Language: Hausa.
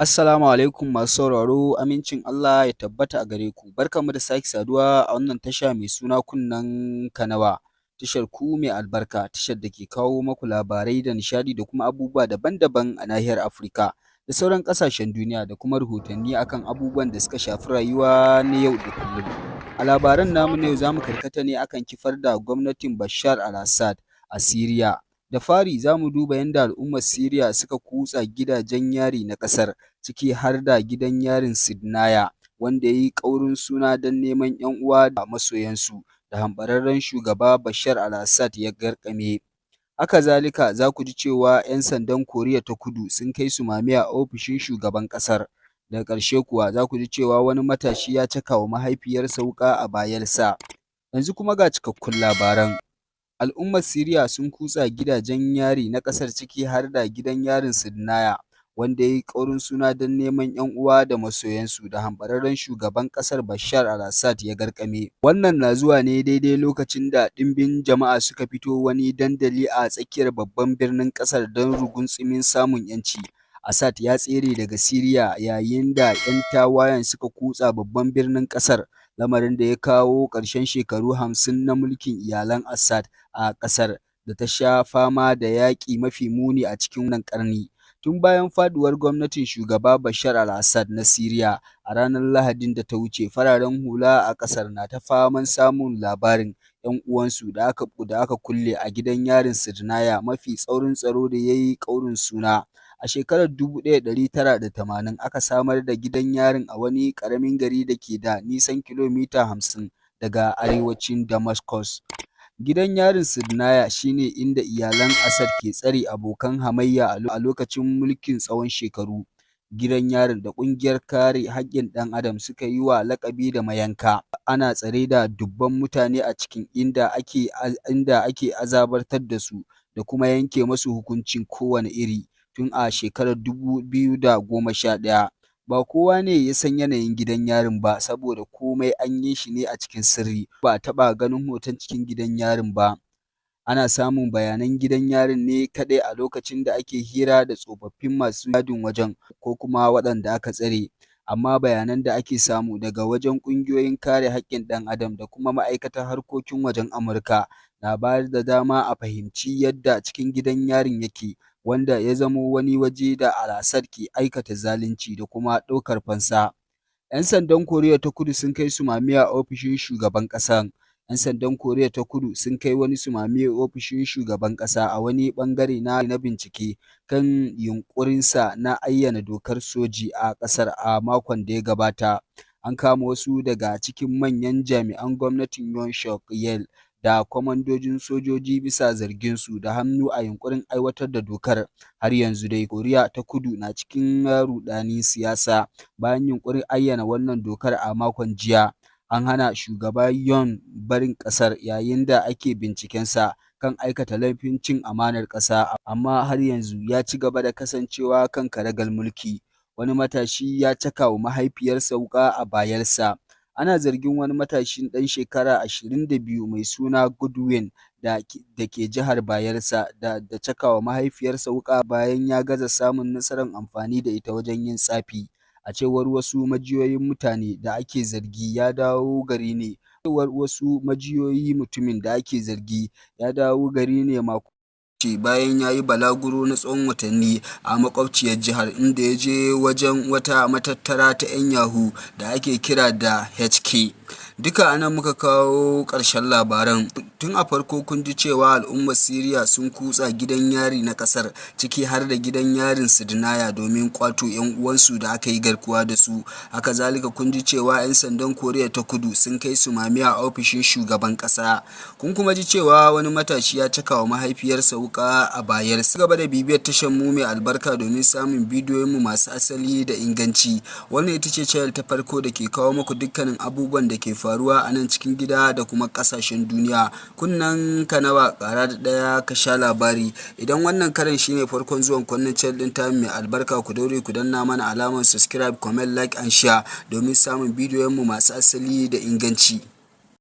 Assalamu alaikum masu sauraro, amincin Allah ya tabbata a gare ku. Barkanmu da sake saduwa a wannan tasha mai suna Kunnen Kanawa. Tashar ku mai albarka, tashar da ke kawo maku labarai da nishaɗi da kuma abubuwa daban-daban a nahiyar Afirka da sauran ƙasashen duniya, da kuma rahotanni akan abubuwan da suka shafi rayuwa na yau da kullum. A labaran namu na yau, za mu karkata ne akan kifar da gwamnatin Bashar al-Assad a Siriya. Da fari za mu duba yadda al'ummar Siriya suka kutsa gidajen yari na ƙasar, ciki har da gidan yarin Sednaya, wanda ya yi ƙaurin suna don neman 'yan uwa da masoyansu da hamɓararren shugaba Bashar al-Assad ya garƙame. Haka zalika, za ku ji cewa 'yan sandan Koriya ta Kudu sun kai sumame a ofishin shugaban ƙasar. Daga ƙarshe kuwa, za ku ji cewa wani matashi ya caka wa mahaifiyarsa wuƙa a Bayelsa. Yanzu kuma ga cikakkun labaran. Al'ummar Siriya sun kutsa gidajen yari na ƙasar, ciki har da gidan yarin Sednaya, wanda ya yi ƙaurin suna don neman 'yan uwa da masoyansu da hamɓararren shugaban ƙasar Bashar al-Assad ya garƙame. Wannan na zuwa ne daidai lokacin da ɗimbin jama'a suka fito wani dandali a tsakiyar babban birnin ƙasar don rugunsumin samun 'yanci. Assad ya tsere daga Siriya yayin da 'yan tawayen suka kutsa babban birnin ƙasar, lamarin da ya kawo ƙarshen shekaru 50 na mulkin iyalan Assad a ƙasar da ta sha fama da yaƙi mafi muni a cikin wannan ƙarni. Tun bayan faɗuwar gwamnatin shugaba Bashar al-Assad na Siriya a ranar Lahadin da ta wuce, fararen hula a ƙasar na ta faman samun labarin 'yan uwansu da aka kulle a gidan yarin Sednaya mafi tsaurin tsaro da ya yi ƙaurin suna. A shekarar 1980 aka samar da gidan yarin a wani ƙaramin gari da ke da nisan kilomita 50 daga arewacin Damascus. Gidan yarin Sednaya shi ne inda iyalan Assad ke tsare abokan hamayya a lokacin mulkin tsawon shekaru. Gidan yarin, da ƙungiyoyin kare haƙƙin ɗan adam suka yi wa laƙabi da "mayanka", ana tsare da dubban mutane a ciki, inda ake azabtar da su da kuma yanke musu hukunci kowane iri tun a shekarar 2011. Ba kowa ne ya san yanayin gidan yarin ba, saboda komai an yi shi ne a cikin sirri, ba a taɓa ganin hoton cikin gidan yarin ba. Ana samun bayanan gidan yarin ne kaɗai a lokacin da ake hira da tsofaffin masu gadin wajen ko kuma waɗanda aka tsare. Amma bayanan da ake samu daga wajen ƙungiyoyin kare haƙƙin ɗan adam da kuma Ma'aikatar Harkokin Wajen Amurka na bayar da dama a fahimci yadda cikin gidan yarin yake, wanda ya zamo wani waje da al-Assad ke aikata zalunci da kuma ɗaukar fansa. 'Yan sandan Koriya ta Kudu sun kai sumame a ofishin shugaban ƙasar. 'Yan sandan Koriya ta Kudu sun kai wani sumame ofishin shugaban ƙasa a wani ɓangare na bincike kan yunƙurinsa na ayyana dokar soji a ƙasar a makon da ya gabata. An kama wasu daga cikin manyan jami'an gwamnatin Yoon Suk Yeol da kwamandojin sojoji bisa zarginsu da hannu a yunƙurin aiwatar da dokar. Har yanzu dai Koriya ta Kudu na cikin ruɗanin siyasa bayan yunƙurin ayyana wannan dokar a makon jiya. An hana Shugaba Yoon barin ƙasar yayin da ake bincikensa kan aikata laifin cin amanar ƙasa, amma har yanzu ya ci gaba da kasancewa kan karagar mulki. Wani matashi ya caka wa mahaifiyarsa wuƙa a Bayelsa. Ana zargin wani matashi ɗan shekara 22 mai suna Godwin da ke jihar Bayelsa da cakawa mahaifiyarsa wuƙa bayan ya gaza samun nasarar amfani da ita wajen yin tsafi. A cewar wasu majiyoyi, mutumin da ake zargi ya dawo gari ne cewar wasu majiyoyi, mutumin da ake zargi ya dawo gari ne makon bayan ya yi balaguro na tsawon watanni a makwabciyar jihar, inda ya je wajen wata matattara ta 'yan yahoo da ake kira da HK. Duka a nan muka kawo ƙarshen labaran. Tun a farko kun ji cewa al'ummar Siriya sun kutsa gidan yari na ƙasar, ciki har da gidan yarin Sednaya, domin ƙwato 'yan uwansu da aka yi garkuwa da su. Haka zalika, kun ji cewa 'yan sandan Koriya ta Kudu sun kai sumame a ofishin shugaban ƙasa. Kun kuma ji cewa wani matashi ya caka wa mahaifiyarsa wuƙa a Bayelsa. Gaba da bibiyar tashar mu mai albarka domin samun bidiyoyinmu masu asali da inganci. Wannan ita ce channel ta farko da ke kawo muku dukkanin abubuwan da ke faruwa a nan cikin gida da kuma ƙasashen duniya. Kunnen Kanawa, ƙara da ɗaya ka sha labari. Idan wannan karan shine farkon zuwan wannan channel ɗin tamu mai albarka, ku daure ku danna mana alamar subscribe, comment, like and share domin samun bidiyoyinmu masu asali da inganci.